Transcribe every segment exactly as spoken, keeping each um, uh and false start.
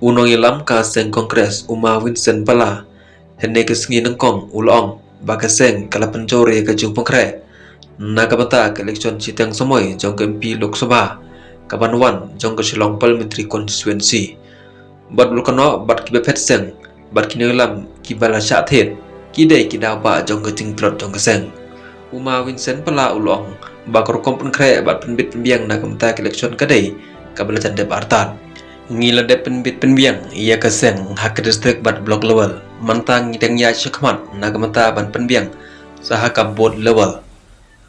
U nongïalam ka seng Congress, u Ma Vincent Pala, hynne ka sngi nyngkong u la ong ba ka seng ka la pynjur ïa ka jingpynkhreh na ka bynta ka election shiteng samoi jong ka M P Lok Sabha ka ban wan jong ka Shillong Parliamentary Constituency. Bad u la kynnoh ba kiba phet seng bad ki nongïalam kiba la shah thied ki dei ki daw ba jong ka jingtlot jong ka seng. U Ma Vincent Pala u la ong ba ka rukom pynkhreh bad pynbit pynbiang na ka bynta ka election ka dei kaba la jan dep artat. Ngi la dep pynbit pynbiang ïa ka seng ha ka district bad block level. Mynta ngi dang ïaid shakhmat na ka bynta ban pynbiang sa ha ka booth level.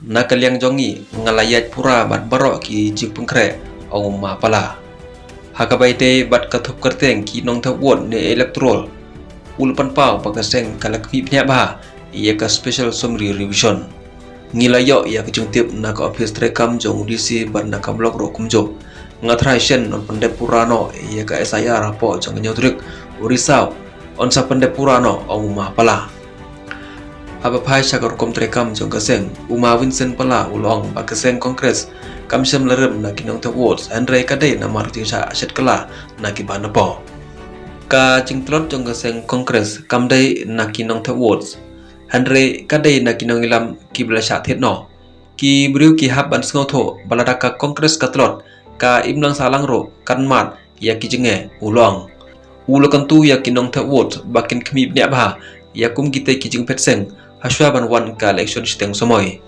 Na ka liang jong ngi nga la ïaid pura bad baroh ki jingpynkhreh, ong u Ma Pala. Ha kaba ïadei bad ka thup kyrteng ki nongthep vote ne electoral, u la pynpaw ba ka seng ka la khmih bniah bha ïa ka special summary revision. Ngi la ïoh ïa ka jingtip na ka ophis treikam jong u D C bad na ka block ruh kumjuh. Nga tharai shen yn pyndep pura noh ïa ka S I R hapoh jong ka hynñiew tarik u Risaw. Yn sa pyndep pura noh, ong u Ma Pala. Haba phai sha ka rukom treikam jong ka seng, u Ma Vincent Pala u la ong ba ka seng Congress kam shym la rim na ki nongthep votes, hynrei ka dei namar ka jingshah shet kylla na ki ba napoh. Ka jingtlot jong ka seng Congress kam dei na ki nongthep votes, hynrei ka dei na ki nongïalam kiba la shah thied noh. Ki briew ki hap ban sngewthuh ba lada ka Congress ka tlot, ka imlang sahlang ruh kan mad ïa ki jingeh, u la ong. U la kyntu ïa ki nongthep vote ba kin khmih bniah bha ïa kum kitei ki jingphet seng hashwa ban wan ka election shiteng samoi.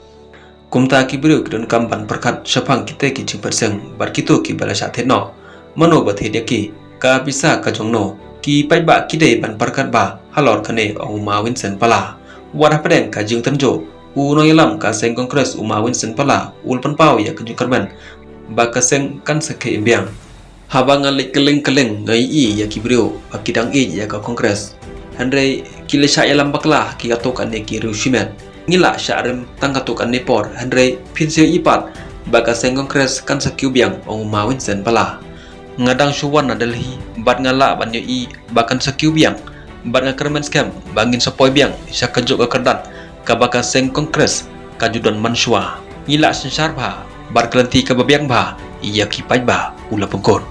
Kumta ki briew ki donkam ban pyrkhat shaphang kitei ki jingphet seng bad kito kiba la shah thied noh. Mano ba thied ïa ki? Ka pisa ka jong no? Ki paidbah ki dei ban pyrkhat bha halor kane, ong u Ma Vincent Pala. Wat hapdeng ka jingtynjuh, u nongïalam ka seng Congress u Ma Vincent Pala u la pynpaw ïa ka jingkyrmen ba ka seng kan sa khie im biang. Haba nga leit kylleng kylleng nga ïohi ïa ki briew ba ki dang ïeit ïa ka Congress, hynrei ki la shah ïalam bakla ha ki katto katne ki riew shimet. Ngi la shah rim tang katto katne por, hynrei phin sa ïohi pat ba ka seng Congress kan sa kiew biang, ong u Ma Vincent Pala. Nga dang shu wan na Delhi bad nga lah ban ïohi ba kan sa kiew biang, bad nga kyrmen skhem ba ngin sa poi biang sha kajuh ka kyrdan kaba ka seng Congress ka ju don mynshuwa. Ngi la synshar bha bad ka lynti kaba biang bha ïa ki paidbah, u la pynkut.